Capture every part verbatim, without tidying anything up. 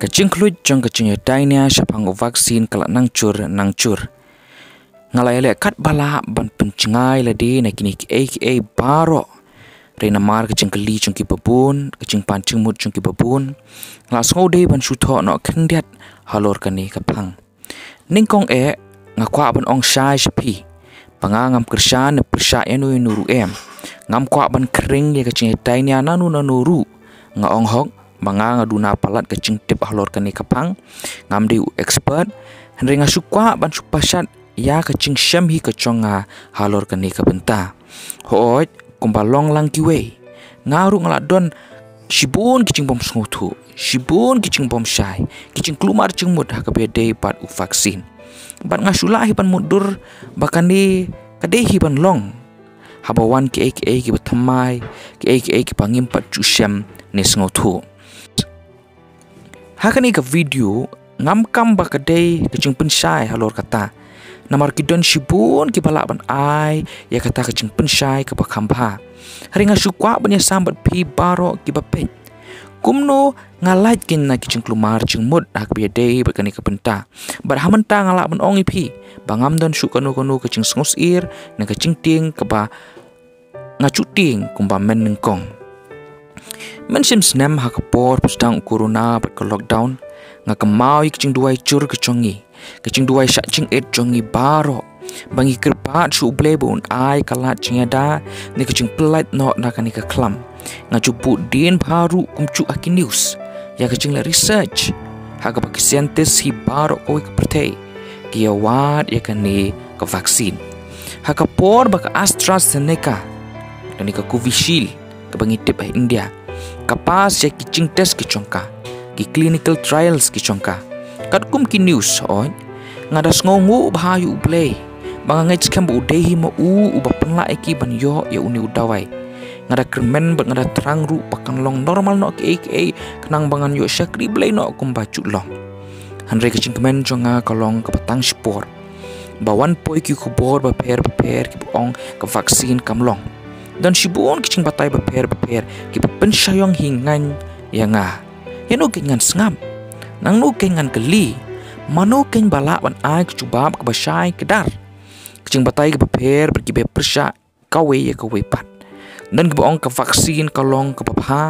Jingkhluit jong ka jingïadei nia shaphang u vaccine ka la nang jur nang jur. Nga la ïaleh katba lah ban pynjngai lade na kine kiei kiei baroh. Hynrei namar ka jingkylli jong ki babun, ka jingpan jingmut jong ki babun, nga la sngew dei ban shu thoh noh khyndiat halor kane ka phang. Nyngkong eh, nga kwah ban ong shai sha phi ba nga ngam kyrshan ne pyrshah ïano ïano ruh em. Ngam kwah ban khring ïa ka jingïadei nia nano nano ruh. Nga ong hok ba nga nga duna palat ka jingtip halor kane ka phang. Ngam dei u expert, hynrei nga shu kwah ban shu pashat ïa ka jingshem hi ka jong nga halor kane ka bynta. Hooid, kumba long lang kiwei, nga ruh nga la don shibun ki jingbym sngewthuh, shibun ki jingbym shai, ki jingkulmar jingmut ha kaba ïadei bad u vaccine. Bad nga shu lah hi ban mutdur ba kane ka dei hi ban long haba wan kiei kiei kiba thymmai, kiei kiei kiba ngim pat ju shem ne sngewthuh. Ha kane ka video, ngam kam ba ka dei ka jingpynshai halor kata. Namar ki don shibun kiba lah ban ai ïa kata ka jingpynshai kaba kham bha. Hynrei nga shu kwah ban ïasam bad phi baroh kiba peit. Kumno nga lait keiñ na ki jingkulmar jingmut ha kaba ïadei bad kane ka bynta. Bad ha mynta nga lah ban ong ïa phi ba ngam don shuh kano kano ka jingsngewsyier ne ka jingtieng kaba nga ju tieng kumba mynnyngkong. Mynshem snem ha ka por ba sdang u corona bad ka lockdown, nga kynmaw ïa ka jingduwai jur ka jong ngi, ka jingduwai shah jingit jong ngi baroh, ba ngi kyrpad sha U Blei ba un ai ka lad jingïada ne ka jingpyllait noh na kane ka khlam. Nga ju bud dien bha ruh kumjuh ha ki news ïa ka jingleh research ha kaba ki scientist hi baroh kawei ka pyrthei ki ïawad ïa kane ka vaccine. Ha ka por ba ka AstraZeneca, kane ka Covishield kaba ngi tip ha India, ka pass ïa ki jingtest ki jong ka, ki clinical trials ki jong ka, katkum ki news, hooid, nga da sngewnguh bha ïa U Blei ba nga ngeit skhem ba u dei hi ma u uba pynlah ïa ki ban ïoh ïa une u dawai. Nga da kyrmen bad nga da thrang ruh ba kan long normal noh kiei kiei, khnang ba ngan ïoh shakri Blei noh kumba ju long. Hynrei ka jingkmen jong nga ka long kaba tang shipor ba wan poi ki khubor bapher bapher kiba ong ka vaccine kam long. Don shibun ki jingbatai bapher bapher kiba pynshai ïong hi ngaiñ ïa nga. Ïano keiñ ngan sngap? Nangno keiñ ngan kylli? Mano keiñ ba lah ban ai ka jubab kaba shai kdar? Ka jingbatai kaba pher bad kiba pyrshah kawei ïa kawei pat. Don kiba ong ka vaccine ka long kaba bha,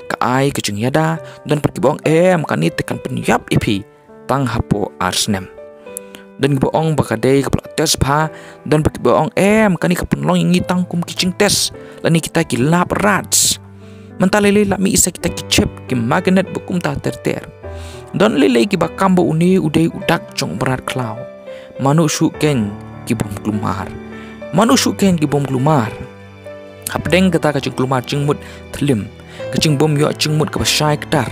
ka ai ka jingïada. Don pat kiba ong em, kane te kan pynïap ïa phi tang hapoh ar snem. Don kiba ong ba ka dei kaba la test bha. Don pat kiba ong em, kane ka pynlong ïa ngi tang kum ki jingtest lane kita ki lab rats. Mynta lei lei la mih sa kita ki chip, ki magnet bad kumta ter ter. Don lei lei kiba kam ba une u dei u dak jong u mrad khlaw. Mano shuh keiñ ki bym kulmar? Mano shuh keiñ ki bym kulmar? Hapdeng kata ka jingkulmar jingmut thlim, ka jingbym ïoh jingmut kaba shai kdar,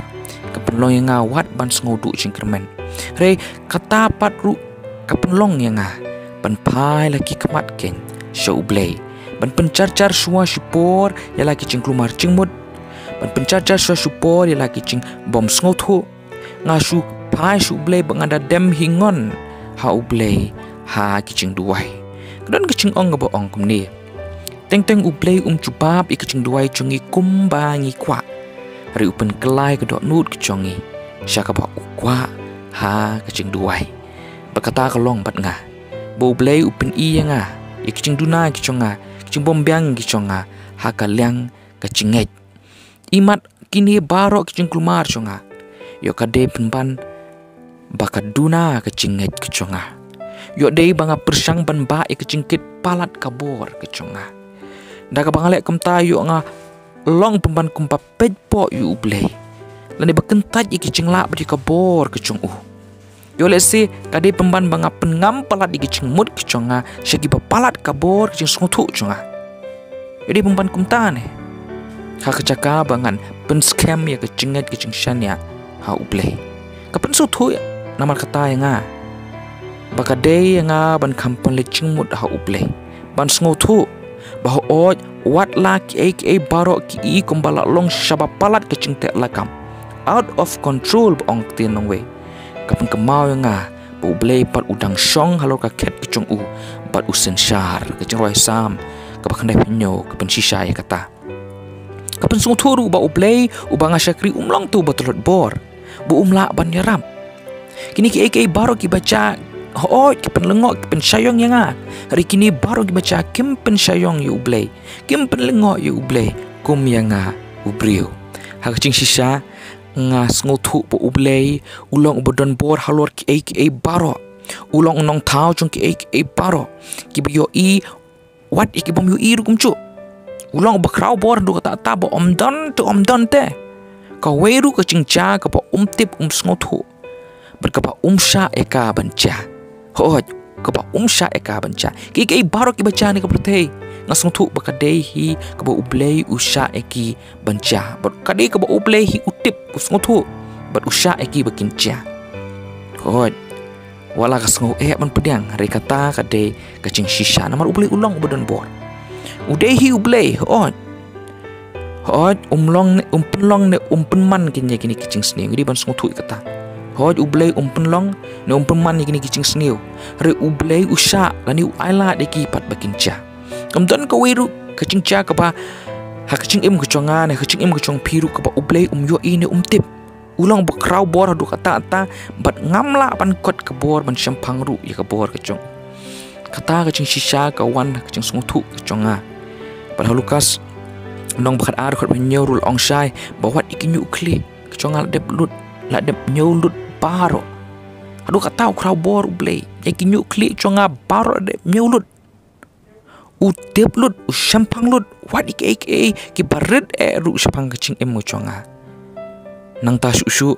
ka pynlong ïa nga wat ban sngewduh jingkyrmen. Hynrei kata pat ruh ka pynlong ïa nga ban phai la ki khmat keiñ sha U Blei, ban pynjar jar shuwa shipor ïa la ki jingkulmar jingmut, ban pynjar jar shuwa shipor ïa la ki jingbym sngewthuh. Nga shu phai sha U Blei ba nga da dem hi ngon ha U Blei ha ki jingduwai. Ka don ka jingong kaba ong kumne: Teng teng U Blei um jubab ïa ka jingduwai jong ngi kumba ngi kwah, hynrei u pynkylla ïa ka dohnud ka jong ngi sha kaba u kwah ha ka jingduwai. Bad kata ka long bad nga, ba U Blei u pyni ïa nga ïa ka jingduna ka jong nga, ka jingbymbiang ka jong nga ha ka liang ka jingngeit. Imat kine baroh ki jingkulmar jong nga, ïoh ka dei pynban ba ka duna ka jingngeit ka jong nga. Ïoh dei ba nga pyrshang ban bah ïa ka jingkit palat ka bor ka jong nga. Da kaba nga leh kumta, ïoh nga long pynban kumba peit poh ïa U Blei, lane ba kyntait ïa ka jinglah bad ïa ka bor ka jong u. Ïoh lehse ka dei pynban ba nga pynngam palat ïa ka jingmut ka jong nga sha kiba palat ka bor ka jingsngewthuh jong nga. Ïoh dei pynban kumta ne, ha ka jaka ba ngan pynskhem ïa ka jingngeit ka jingshaniah ha U Blei. Ka pynsngewthuh namar kata ïa nga ba ka dei ïa nga ban kham pynleit jingmut ha U Blei, ban sngewthuh ba hooid, wat la kiei kiei baroh ki i kumba la long shaba palat ka jingteh lakam, out of control ba ong ktien nongwei, ka pynkynmaw ïa nga ba U Blei pat u dang shong halor ka khet ka jong u bad u synshar. Ka jingrwai Salm kaba khyndai phew hynñiew ka pynshisha ïa kata. Ka pynsngewthuh ruh ba U Blei uba nga shakri um long te uba tlot bor. ba um lah ban ïarap. Kine kiei kiei baroh kiba jia, hooid, ki pynlyngngoh, ki pynshah ïong ïa nga. Hynrei kine baroh kiba jia kim pynshah ïong ïa U Blei, kim pynlyngngoh ïa U Blei kum ïa nga u briew. Ha ka jingshisha, nga sngewthuh ba U Blei u long uba don bor halor kiei kiei baroh. U long u nongthaw jong kiei kiei baroh, kiba ïohi wat ïa ki bym ïohi ruh kumjuh. U long uba khraw bor haduh katta katta ba ym don te ym don te kawei ruh ka jingjia kaba um tip, um sngewthuh, bad kaba um shah ïa ka ban jia. Hooid, kaba um shah ïa ka ban jia. Kiei kiei baroh kiba jia ha kane ka pyrthei, nga sngewthuh ba ka dei hi kaba U Blei u shah ïa ki ban jia, bad ka dei kaba U Blei hi u tip, u sngewthuh, bad u shah ïa ki ba kin jia. Hooid, wat la ka sngew eh ban pdiang, hynrei kata ka dei ka jingshisha, namar U Blei u long uba don bor. U dei hi U Blei, hooid. Hooid, um long ne, um pynlong ne, um pynman kine, kine ki jingsniew, ngi dei ban sngewthuh ïa kata. Hooid, U Blei um pynlong ne um pynman ïa kine ki jingsniew, hynrei U Blei u shah lane u ailad ïa ki pat ba kin jia. Ym don kawei ruh ka jingjia kaba ha ka jingim ka jong nga ne ha ka jingim ka jong phi ruh kaba U Blei um ïohi ne um tip. U long ba khraw bor haduh katta katta, bad ngam lah ban kot ka bor ban shemphang ruh ïa ka bor ka jong. Kata ka jingshisha ka wan ha ka jingsngewthuh ka jong nga. Bad ha Lukas lynnong ba khatar, dkhot ba hynñiew ruh la ong shai ba wat ïa ki ñiuh khlieh ka jong nga la dep lut, la dep ñiew lut baroh. Haduh katta u khraw bor U Blei, ïa ki ñiuh khlieh ka jong nga baroh la dep ñiew lut. U tip lut, u shemphang lut, wat ïa kiei kiei kiba rit eh ruh shaphang ka jingim ka jong nga. Nangta shuh shuh,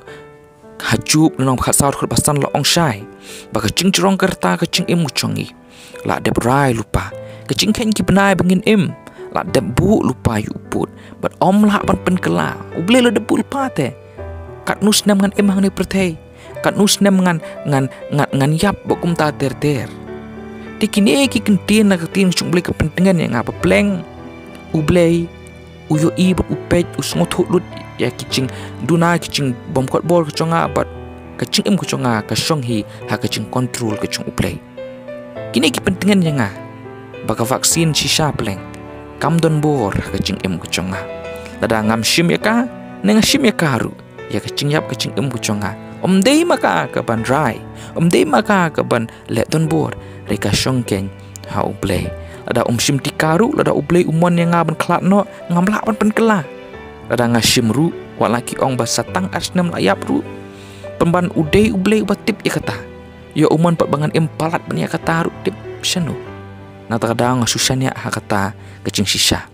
ha Job lynnong ba khatsaw, dkhot ba san la ong shai ba ka jingjrong ka rta ka jingim ka jong ngi la dep rai lypa. Ka jingkheiñ ki bnai ba ngin im la dep buh lypa ïa u pud, bad ym lah ban pynkylla. U Blei la dep buh lypa te. Katno snem ngan im hangne pyrthei, katno snem ngan, ngan, ngan, ngan ïap bad kumta ter ter. Te kine ki kyntien na ka ktien ka jong U Blei ka pyntngen ïa nga ba pleng U Blei u ïohi bad u peit, u sngewthuh lut ïa ki jingduna, ki jingbymkotbor ka jong nga, bad ka jingim ka jong nga ka shong hi ha ka jingkontrol ka jong U Blei. Kine ki pyntngen ïa nga ba ka vaccine shisha pleng kam don bor ha ka jingim ka jong nga. Lada ngam shim ïa ka ne nga shim ïa ka ruh, ïa ka jingïap ka jingim ka jong nga, ym dei ma ka ka ban rai, ym dei ma ka ka ban leh don bor, hynrei ka shong keiñ ha U Blei. Lada um shim tika ruh, lada U Blei u mon ïa nga ban khlad noh, ngam lah ban pynkylla. Lada nga shim ruh, wat la ki ong ba sa tang ar snem la ïap ruh, pynban u dei U Blei uba tip ïa kata. Ïa u mon pat ba ngan im palat ban ïa kata ruh tip shano. Nangta ka daw nga shu shaniah ha kata ka jingshisha.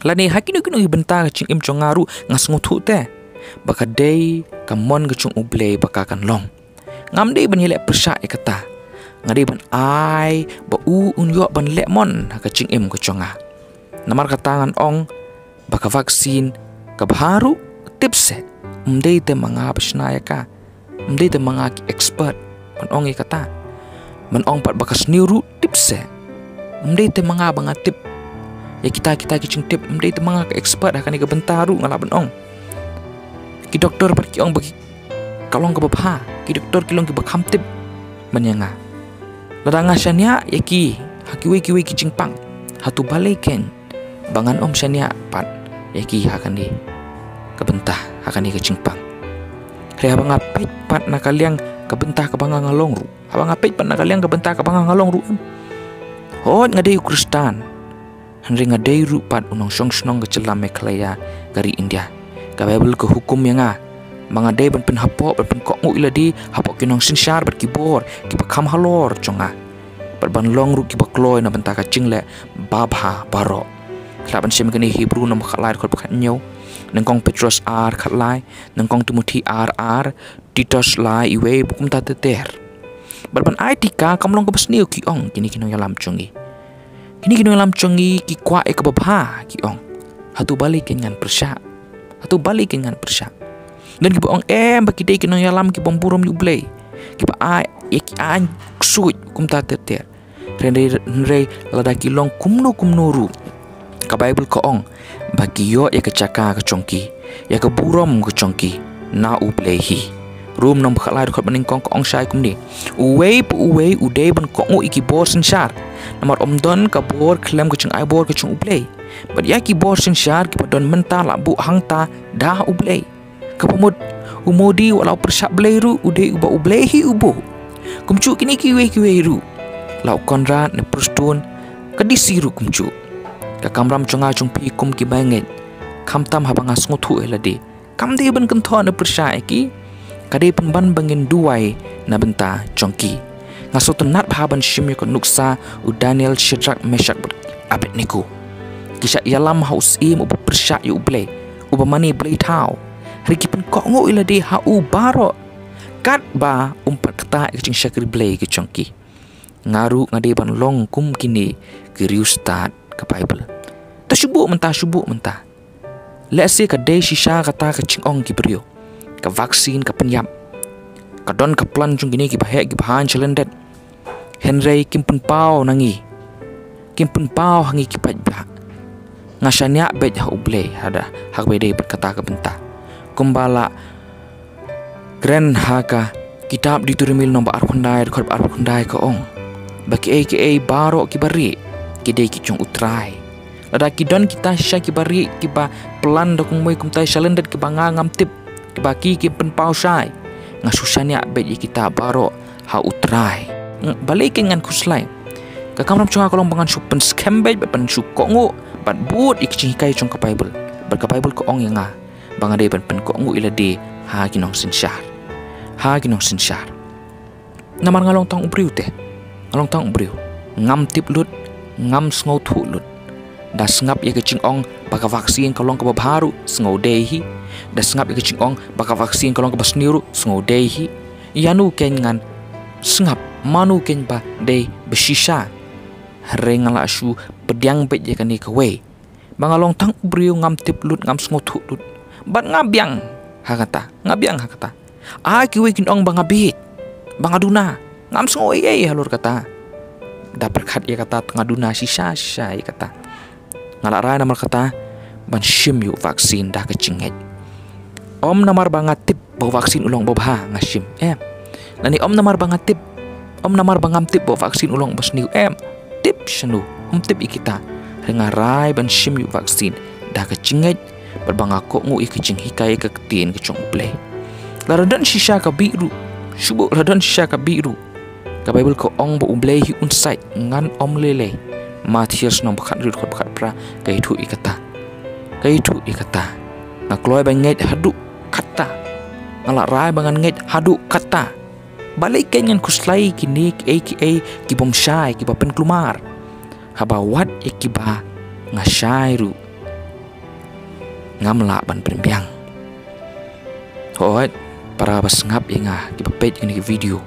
Lane ha kino kino ki bynta ka jingim jong nga ruh nga sngewthuh te ba ka dei ka mon ka jong U Blei ba ka kan long. Ngam dei ban ïaleh pyrshah ïa kata. Nga dei ban ai ba u un ïoh ban leh mon ha ka jingim ka jong nga. Namar kata ngan ong ba ka vaccine ka bha ruh, tip seh, ym dei te ma nga ba shna ïa ka. Ym dei te ma nga ki expert ban ong ïa kata. Ban ong pat ba ka sniew ruh, tip seh, ym dei te ma nga ba nga tip ïa kita kita ki jingtip. Ym dei te ma nga ka expert ha kane ka bynta ruh, nga lah ban ong. Ki doktor pat ki ong ba ki, ka long kaba bha, ki doktor ki long kiba kham tip ban ïa nga. Lada nga shaniah ïa ki ha kiwei kiwei ki jingpang, hato balei keiñ ba ngan ym shaniah pat ïa ki ha kane ka bynta, ha kane ka jingpang? Hynrei haba nga peit pat na ka liang ka bynta kaba nga nga long ruh, haba nga peit pat na ka liang ka bynta kaba nga nga long ruh, em, hooid nga dei u Khristan, hynrei nga dei ruh pat u nongshong shnong ka jylla Meghalaya ka ri India. Ka Baibl ka hukum ïa nga ba nga dei ban pynhapoh, ban pynkohnguh ïa lade hapoh ki nongsynshar bad ki bor kiba kham halor jong nga, bad ban long ruh kiba kloi na bynta ka jingleh babha baroh. Lah ban shem kane, Hebru lynnong ba khatlai, dkhot ba khathynñiew, nyngkong Petros ar khatlai, nyngkong Timothi ar ar, Titus lai, iwei, bad kumta ter ter. Bad ban ai tika kam long kaba sniew, ki ong kine ki nongïalam jong ngi. Kine ki nongïalam jong ngi ki kwah ïa kaba bha, ki ong. Hato balei keiñ ngan pyrshah? Hato balei keiñ ngan pyrshah? Don kiba ong em ba ki dei ki nongïalam ki bym burom ïa U Blei, kiba ai ïa ki aiñ ksuid, kumta ter ter. Hynrei, hynrei lada ki long kumno kumno ruh, ka Baibl ka ong ba ki ïoh ïa ka jaka ka jong ki, ïa ka burom ka jong ki na U Blei hi. Rom lynnong ba khatlai, dkhot ba nyngkong ka ong shai kumne: Uwei pa uwei u dei ban kohnguh ïa ki bor synshar, namar ym don ka bor khlem ka jingai bor ka jong U Blei. Bad ïa ki bor synshar kiba don mynta la buh hangta da U Blei. Kaba mut, u Modi wat la u pyrshah Blei ruh u dei uba u Blei hi u buh. Kumjuh kine kiwei kiwei ruh. La u Conrad ne Prestone, ka D C ruh kumjuh. Ka kamram jong nga jong phi kum ki bangeit, khamtam haba nga sngewthuh ïa lade, kam dei ban kynthoh ne pyrshah ïa ki. Ka dei pynban ba ngin duwai na bynta jong ki. Nga sngewtynnat bha ban shim ïa ka nuksa u Daniel, Shadrach, Meshach bad Abednego. Ki shah ïalam ha u syiem uba pyrshah ïa u Blei, uba mane blei thaw. Hynrei ki pynkohnguh ïa lade ha u baroh, katba um pat ktah ïa ka jingshakri Blei ka jong ki. Nga ruh nga dei ban long kum kine ki riewstad ka Baibl. Te shu buh mynta, shu buh mynta. Lehse ka dei shisha kata ka jingong ki briew. Ka vaccine ka pynïap. Ka don ka plan jong kine kiba heh kiba haiñ sha lyndet. Hynrei kim pynpaw na ngi. Kim pynpaw ha ngi ki paidbah. Nga shaniah beit ha u Blei haba, haba dei bad kata ka bynta. Kumba la kren ha ka kitab Deuteronomi lynnong ba arphew khyndai, dkhot ba arphew khyndai ka ong ba kiei kiei baroh kiba rieh ki dei ki jong u Trai. Lada ki don kita shisha kiba rieh, kiba plan da kumwei kumtai sha lyndet kiba nga ngam tip, kiba ki kim pynpaw shai, nga shu shaniah beit ïa kita baroh ha u Trai. Ng-, balei kein ngan khuslai? Ka kamram jong nga ka long ba ngan shu pynskhem beit, bad ban shu kohnguh, bad bud ïa ki jinghikai jong ka Baibl. Bad ka Baibl ka ong ïa nga ba nga dei ban pynkohnguh ïa lade ha ki nongsynshar. Ha ki nongsynshar. Namar nga long tang u briew te. Nga long tang u briew. Ngam tip lut, ngam sngewthuh lut. Da sngap ïa ka jingong ba ka vaccine ka long kaba bha ruh, sngewdei hi. Da sngap ïa ka jingong ba ka vaccine ka long kaba sniew ruh, sngewdei hi. Ïano kein ngan sngap, mano kein ba dei ba shisha. Hynrei nga la shu pdiang beit ïa kane kawei. Ba nga long tang u briew, ngam tip lut, ngam sngewthuh lut. Bad nga biang ha kata, nga biang ha kata. Ah, kiwei kin ong ba nga bieit, ba nga duna. Ngam sngew ei ei halor kata. Da pyrkhat ïa kata, nga duna shisha shisha ïa kata. Nga la rai namar kata ban shim ïa u vaccine da ka jingngeit. Ym namar ba nga tip ba u vaccine u long ba bha nga shim, em. Lane ym namar ba nga tip, ym namar ba ngam tip ba u vaccine u long ba sniew, em. Tip shano, ym tip ïa kita. Hynrei nga rai ban shim ïa u vaccine da ka jingngeit, bad ba nga kohnguh ïa ka jinghikai, ïa ka ktien ka jong u Blei. Lada don shisha ka bieit ruh, shu buh, lada don shisha ka bieit ruh, ka Baibl ka ong ba u Blei hi un sait, ngan ym lei lei. Mathaios lynnong ba khathynriew, dkhot ba khatphra, ka ïathuh ïa kata. Ka ïathuh ïa kata. Nga kloi ban ngeit haduh katta. Nga la rai ba ngan ngeit haduh katta. Balei kein ngan khuslai ïa kine kiei kiei ki bym shai, kiba pynkulmar, haba wat ïa kiba nga shai ruh ngam lah ban pynbiang. Hooid, para ba sngap ïa nga, kiba peit ïa kane ka video.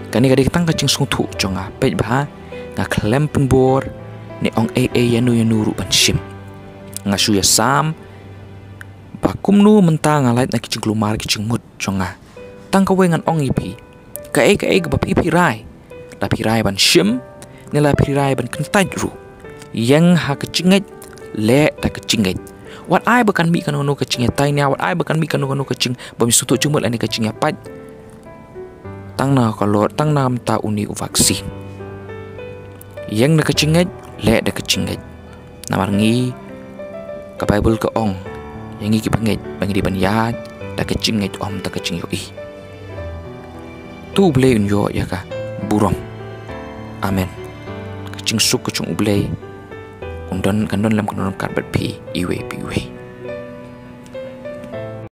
Kane ka dei tang ka jingsngewthuh jong nga, peit bha, nga khlem pynbor ne ong ei ei ïano ïano ruh ban shim. Nga shu ïasam ba kumno mynta nga lait na ki jingkulmar ki jingmut jong nga. Tang kawei ngan ong ïa phi. Kaei kaei kaba phi phi rai, la phi rai ban shim, ne la phi rai ban kyntait ruh, ïeng ha ka jingngeit, leh da ka jingngeit. Wat ai ba kan mih kano kano ka jingïatai nia, wat ai ba kan mih kano kano ka jing, bym sngewthuh jingmut lane ka jingïapait. Tang na ka lor, tang na mynta une u vaccine. Ïeng da ka jingngeit, leh da ka jingngeit. Namar ngi, ka Baibl ka ong ïa ngi kiba ngeit ba ngi dei ban ïaid da ka jingngeit, ym da ka jingïohi. To U Blei un ïoh ïa ka burom. Amen. Ka jingsuk ka jong U Blei kan don, kan don lem, kan don ryngkat bad phi iwei pa iwei.